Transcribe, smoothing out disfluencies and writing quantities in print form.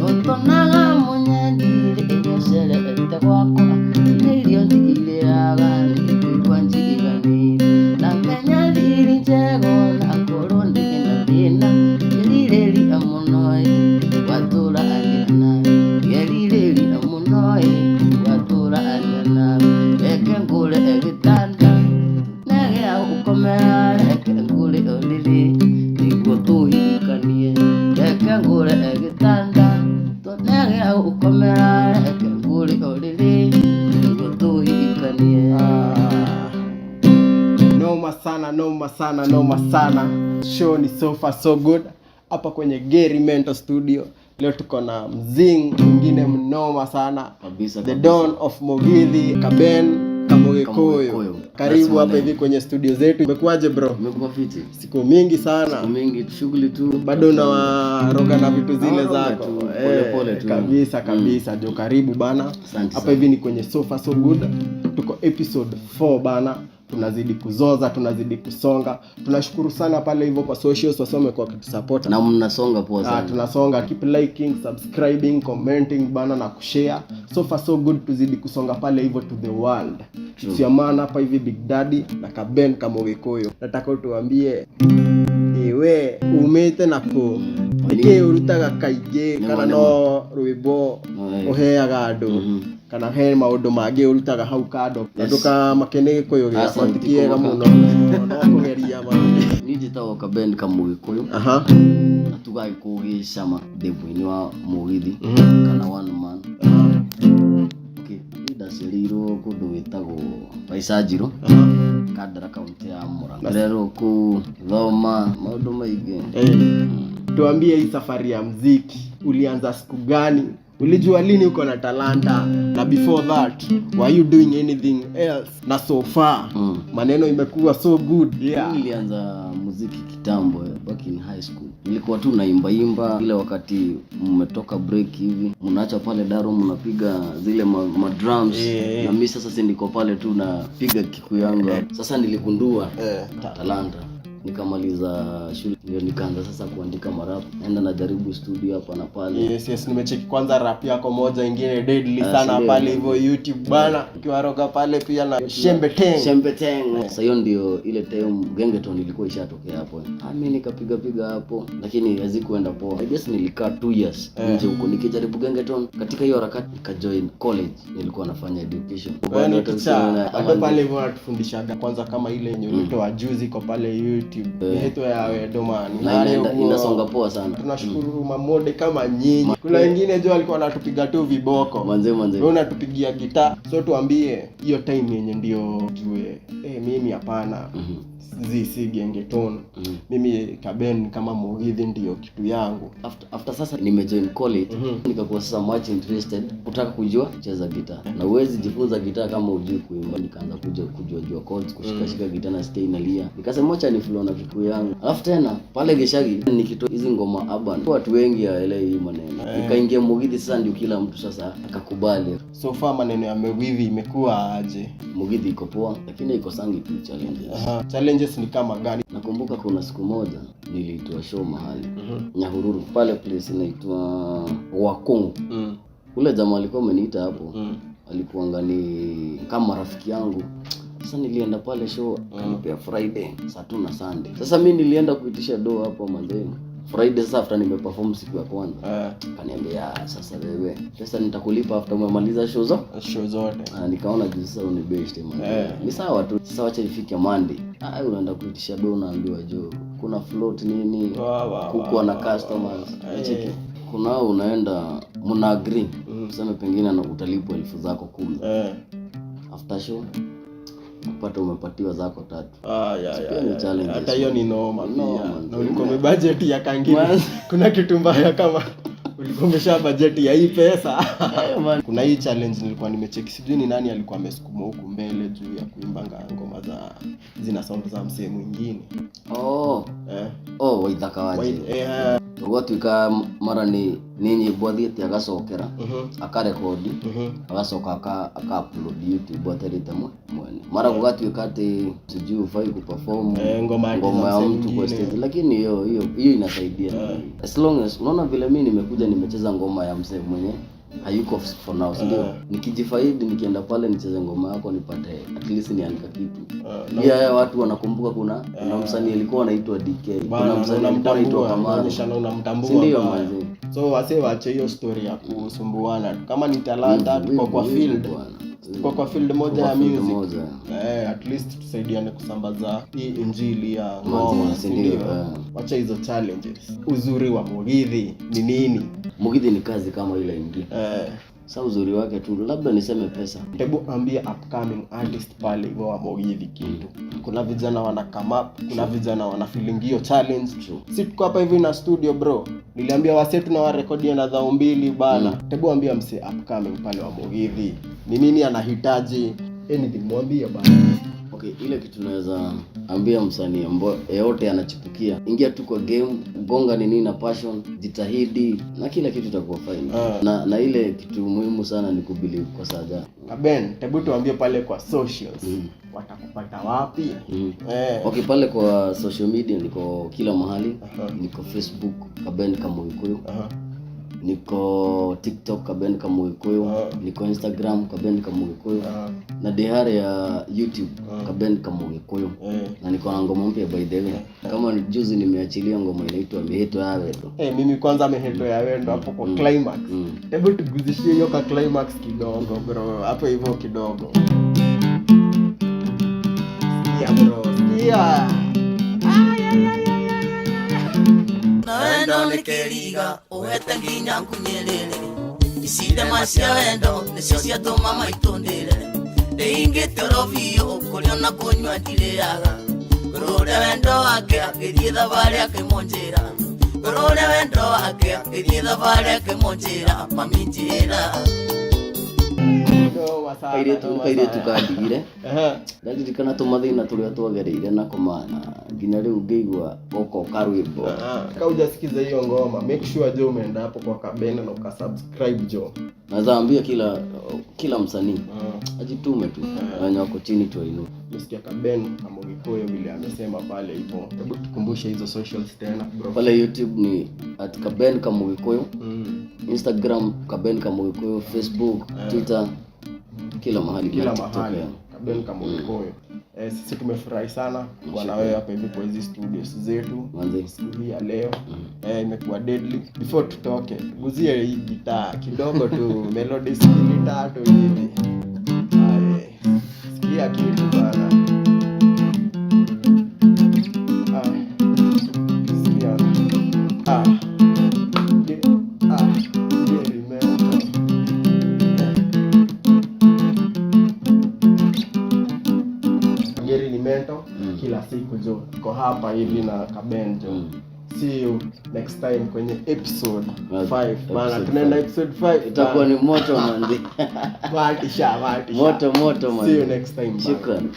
Ũtonaga mũnyendire irio cerete gwakwa, nĩ irio ndirĩaga nĩngũigua njiganĩire. Na menya thiri njega onakorwo ndĩna thĩna, ngerirĩria mũno ĩ gwatũrania nawe, ngerirĩria mũno ĩ gwatũrania nawe. Reke ngũre gĩtanda negĩa gũkomera, reke ngũre ũrĩrĩ nĩguo tũhikanie. Reke ngũre gĩtanda negĩa gũkomera, reke ngũre ũrĩrĩ nĩguo tũhikanie. Ah, noma sana, noma sana, noma sana. Show ni so far so good hapa kwenye Gary Mentor Studio. Leo tuko na mzing mwingine mnoma sana Kabisa, the kabisa. Don of Mugithi, Kaben Kamugikuyu. Kamugikuyu. Karibu That's my hapa name. hivi kwenye studio zetu. Imekuwaje bro? Imekuwa fiti. Siku mingi sana. Siku mingi shughuli tu. Bado unawaroga na vitu zile Nawaroga zako. tu, pole pole tu. Kabisa kabisa jo, karibu bana. Asante Hapa sana. hivi ni kwenye So Far So Good, tuko episode 4 bana, tunazidi kuzoza, tunazidi kusonga. Tunashukuru sana pale hivyo kwa socials, wasome kwa kutusupport Na mnasonga poa Ah, sana. tunasonga, keep liking, subscribing, commenting bana na kushare. So far so good, tuzidi kusonga pale hivyo to the world. Siamana hapa hivi Big Daddy na Kaben Kamugikuyu. Nataka utuambie iwe umite na kũ, nĩkĩ ũrutaga kaingĩ, Nĩma, kana nĩma. no rwĩmbo ũheaga andũ, kana he maũndũ mangĩ ũrutaga hau kando? Na ndũkamake nĩ gĩkũyũ gĩakwa Aca, ti kĩega ndikumaka. mũno, no kũgeria ma. Niĩ njĩtagwo Kaben Kamugikuyu. Na tugaga Gĩkũyũ gĩ cama, ndĩ mũini wa mũgithi kana one man. Okay, niĩ ndaciarĩirwo kũndũ gwĩtagwo Baicanjirũ, Kandara, kaunti ya Murang'a. Ndererwo kũu, thoma maũndũ maingĩ. Eh, tuambie hii safari ya mziki ulianza siku gani? Ulijua lini uko na talanta? Na before that, were you doing anything else? Na so far maneno imekuwa so good. Yeah. Mimi nilianza muziki kitambo, back in high school. Nilikuwa tu naimba imba ile wakati mmetoka break hivi, mnaacha pale daro, mnapiga zile ma drums na mi sasa si niko pale tu napiga kiku yangu. Sasa niligundua talanta, nikamaliza shule ndio nikaanza sasa kuandika marap, naenda najaribu studio hapa na pale. Yes, nimecheki kwanza rap yako moja ingine deadly Ah, sana sindio? Pale hivyo YouTube bana, ukiwaroga pale pia na Shembe Teng. Shembe Teng. Sasa hiyo ndio ile time Gengeton ilikuwa ishatokea hapo. Ah, mimi nikapiga piga hapo lakini hazikuenda poa. I guess nilikaa 2 years nje huko nikijaribu Gengeton. Katika hiyo harakati nikajoin college. Nilikuwa nafanya education. Wewe ni Bado hata teacher, useme bado pale hivyo wanatufundishaga kwanza kama ile yenye ulitoa juzi iko pale YouTube. Yetu ya wendo man. Na inaenda, inasonga poa sana. Tunashukuru mamode kama nyinyi. Kuna wengine jo alikuwa anatupiga tu viboko. Manze manze. Wewe unatupigia gitaa. So tuambie hiyo time yenye ndio jue. Eh, mimi hapana. Si gengeton. Mimi Kaben kama Mugithi ndio kitu yangu. After sasa nimejoin college, nikakuwa sasa much interested kutaka kujua kucheza gitaa, na huwezi jifunza gitaa kama hujui kuimba. Nikaanza kuja kujua jua chords, kushika shika gitaa na stay inalia, nikasema wacha ni flow na Kikuyu yangu. Alafu tena pale Gishagi nikitoa hizi ngoma urban, watu wengi hawaelewi hii maneno. Nikaingia Mugithi, sasa ndio kila mtu sasa akakubali. So far maneno ya Mugithi imekuwa aje? Mugithi iko poa, lakini ikosangi tu challenges. Aha. Challenges ni kama gani? Nakumbuka kuna siku moja niliitwa show mahali Nyahururu, pale place inaitwa Wakongo. Ule jamaa alikuwa ameniita hapo, alikuanga ni kama rafiki yangu. Sasa nilienda pale show, akanipea Friday, Saturday na Sunday. Sasa mi nilienda kuitisha do hapo manze Friday, sasa after nimeperform siku ya kwanza, akaniambia, "Ah, sasa wewe pesa nitakulipa after umemaliza show zo." Show zote. Ah, nikaona juu sasa unibeshte man. Ni sawa tu. Sasa wacha ifike Monday. Ah, unaenda kuitisha do, unaambiwa jo kuna float nini, Wa, wa, kukuwa wa, na wa, customers. wa. Cheki. Kunao unaenda mna agree. Tuseme pengine na utalipwa 10,000. After show upate umepatiwa zako tatu. Ah, ya, Pia ni ya. challenges. Hata hiyo ni noma Noma, pia. man. Na ulikuwa umebudget ya kangine. Man. Kuna kitu mbaya kama Ulikuwa umesha bajeti ya hii pesa. Eh, man. Kuna hii challenge nilikuwa nimecheki, sijui ni nani alikuwa amesukuma huku mbele juu ya kuimbanga ngoma za zina sound za msee mwingine. Oh, Eh. oh, Waithaka wa Njeri. Eh, Gwatuĩka mara nĩ nyĩmbo athiĩte agacokera, akarekodi, agacoka aka upload YouTube atarĩte mwene. Mara gũgatuĩka atĩ sijui hufai kuperform Eh, ngoma ati ngoma za ya msee mtu kwa mwingine. stage, lakini hiyo hiyo hiyo inasaidia. As long as unaona vile mimi nimekuja nimecheza ngoma ya msee mwenye hayuko for now, si ndio? Nikijifaidi nikienda pale nicheze ngoma yako nipate at least niandika kitu. Pia yeah, watu wanakumbuka kuna msanii alikuwa anaitwa DK, kuna Bana, msanii alikuwa anaitwa unamtambua, Kamaru. inaonyesha unamtambua Si ndio, bana. manzi? So wasee waache hiyo story ya kusumbuana. Kama ni talanta, Wivu, tuko kwa wivu, field. bwana. Tuko kwa field moja Tuko ya field music. moja. Eh, at least tusaidiane kusambaza hii injili ya Manzi, ngoma, si si ndio? ndio? Eh. Wacha hizo challenges. Uzuri wa Mugithi ni nini? Mugithi ni kazi kama ile ingine. Sa uzuri wake tu labda niseme pesa. Hebu ambia upcoming artist pale hivyo wa Mugithi kitu. Kuna vijana wana come up, kuna vijana wana feeling hiyo challenge. True. Si tuko hapa hivi na studio bro. Niliambia wasee tunawarekodia na dhao mbili bana. Hebu ambia msee upcoming pale wa Mugithi ni nini anahitaji? Anything mwambie bana. Okay, ile kitu naweza ambia msanii ambaye yeyote anachipukia, ingia tu kwa game, gonga nini na passion, jitahidi na kila kitu itakuwa fine. Na ile kitu muhimu sana ni kubelieve kwa saja. Kaben, hebu tuambie pale kwa socials. Watakupata wapi? Okay, pale kwa social media niko kila mahali. Niko Facebook Kaben Kamuikuyu. Niko TikTok Kaben Kamuikuyu. Niko Instagram Kaben Kamuikuyu. Na dehare ya YouTube Kaben Kamuikuyu. Na niko na ngoma mpya by the way. Kama ni juzi nimeachilia ngoma inaitwa Miheto ya Wendo. Mimi kwanza Miheto ya Wendo hapo kwa climax. Hebu tuguzishie hiyo ka climax kidogo bro, hapo hivyo kidogo. Sikia bro, sikia. Na wendo nikeriga uhete nginya nkunyerere icinde macia wendo nicio ciatũma maitũ ndĩre ndĩingĩte oro biũ kũrĩa ona kũnyua ndirĩaga ngũrũre wendo wake agĩthiĩ thabarĩ akĩmũnjĩra ngũrũre wendo wake agĩthiĩ thabarĩ akĩmũnjĩra mami njĩra. Noma sana, Kairĩtu noma kairĩtu sana. kandigire. Ndaririkana tũmathĩna tũrĩa twagereire nako mana nginya rĩu ngĩigua goko karwĩmbo. Kama hujasikiza hiyo ngoma, make sure jo umeenda hapo kwa Kaben na ukasubscribe jo. Naweza ambia kila msanii ajitume tu, na wenye wako chini tuwainue. Umesikia Kaben Kamugikuyu vile amesema pale hivyo. Hebu tukumbushe hizo socials tena bro. Pale YouTube ni @Kaben Kamugikuyu, Instagram Kaben Kamugikuyu, Facebook, Twitter, kila mahali, Kila na TikTok, mahali. yeah. Kaben Kamugikuyu. Sisi tumefurahi sana kuwa na wewe hapa hivi kwa hizi studios zetu. Manze. Siku hii ya leo. Imekuwa deadly. Before tutoke, tuguzie hii gitaa kidogo tu, melodies mbili tatu hivi. Aye. Sikia kitu bana. Aye. Sikia. Ah. Ge, ah. Ge, remember. Ngeri ni mento kila siku jo. Tuko hapa hivi na Kaben jo. See you next time kwenye episode Well, 5 bana. episode Tunaenda 5. episode 5. Itakuwa ni moto manzi. Matisha, matisha. Moto, moto manzi. See you next time. Bye. Shukran.